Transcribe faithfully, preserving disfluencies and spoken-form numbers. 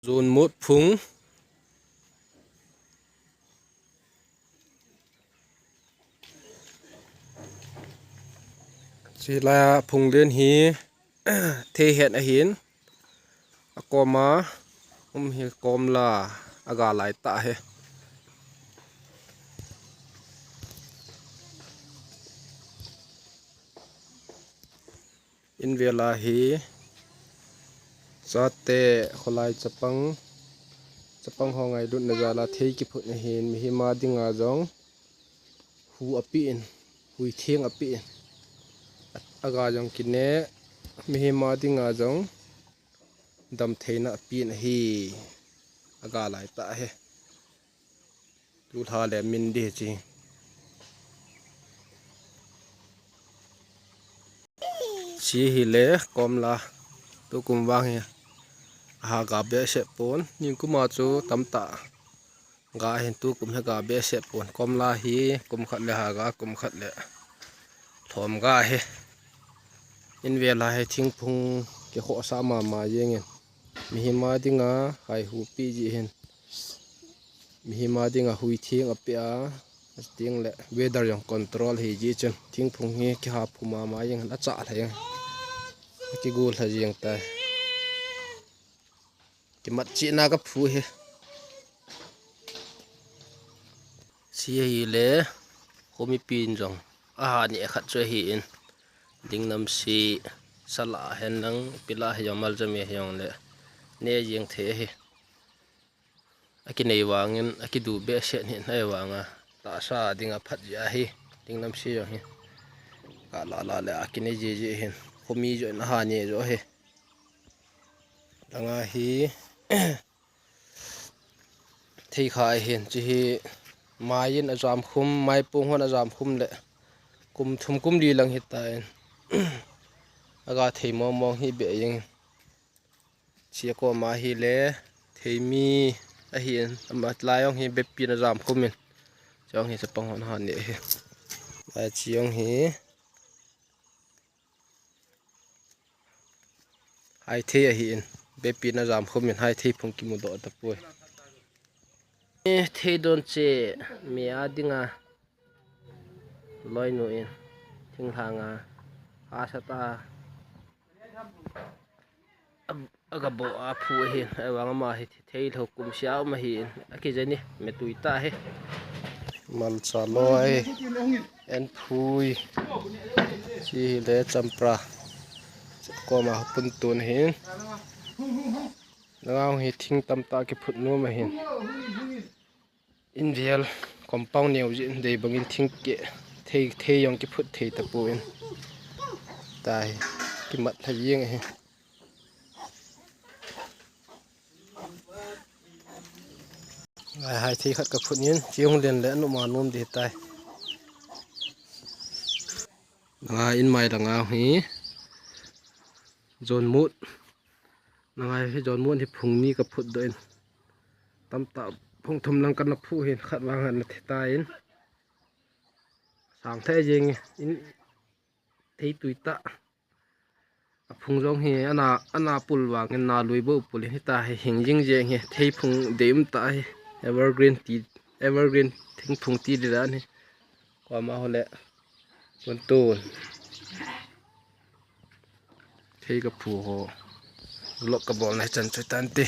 Zon mut phung. Sila phung len hi thei het ahin. Akoma um hi komla aga lai ta hi. In vela hi chate kholai chapang, chapang ho ngailutna jala thei kiphut ahin, mihem a dinga jong hu api in, hui theng api in, aga jong kine, mihem a dinga jong damtheina api in ahi, aga lai ta ahi. Tulha le min di chi. Chi hi le komla. Tukum vang hi. Aha ga behseh pon. Ningkuma chu tamtah. Ga hin tukum hi ga behseh pon. Komla hi kum khat le ha ga kum khat le lhom ga hi. In vela hi thingphung kikhohsah mama jengin. Mihem a dinga hai hupi ji hin. Mihem a dinga hui theng api a. Ting le weather jong control hi ji chun. Thingphung hi kiha phu mama jeng a cha lha jeng. Kigul lha jeng tai. Kimat china ka phu hi. Chi hi le khomi pin jong. Aha ni khat chu ahin. Dingnam si sala hen lang pila hi jong mal jami hi jong le. Ne jeng thei ahi. Akinei vangin, akidu behseh ni nai vanga. Tahsa dinga phat ji ahi. Dingnam si jong hi. Ka la la le akinei ji ji hin. Khomi jo in aha ni jo hi. Langa hi. Thei kha ahin, chi hi mai in a jam khum, mai pung hon a jam khum le kum thum kum li lang hi ta in. Aga thei mong mong hi be jeng. Chi a koma hi le thei mi ahin, ama lai jong hi bepi na jam khum in. Chong hi chapang hon ha ni hi. Lai chi jong hi. Hai thei ahin, bepi na jam khum in hai thei phung kimu doh ta poi. Eh, thei don che mi a dinga. Loi nu in, thing lhanga. Ha sa ta. Aga bo a phu ahin, ai vang ama hi. Thei lho kum sia um ahin, akijani, metui ta hi. Malcha loi, en phui. Chi hi le champra. Koma pun tun hin. Nangau hi thing tamtah kiphut nom ahin. In vel compound neo jin dei bangin thing ke thei, thei jong kiphut thei ta pon. Tai, kimat lha jeng ahi. Ngai hai thei khat ka phut in, chi hung len le anu ma nom di tai. Ngai in mai langa hi. Jon mut. Ngai hi jon mut hi phung ni ka phut doh in. Tamtah phung thum lang kana phu hin khat vang han na the ta in. Sang thei jeng in. Thei tui ta. A phung jong hi ana, ana pul vang in na lui bo pul hi ta hi hing jing jeng hi. Thei phung dei um ta hi. Evergreen ti, evergreen thing phung ti di dan hi. Koma ho le. Pun tun. Thei ka phu ho. Vlog ka bol na chan chu tan ti.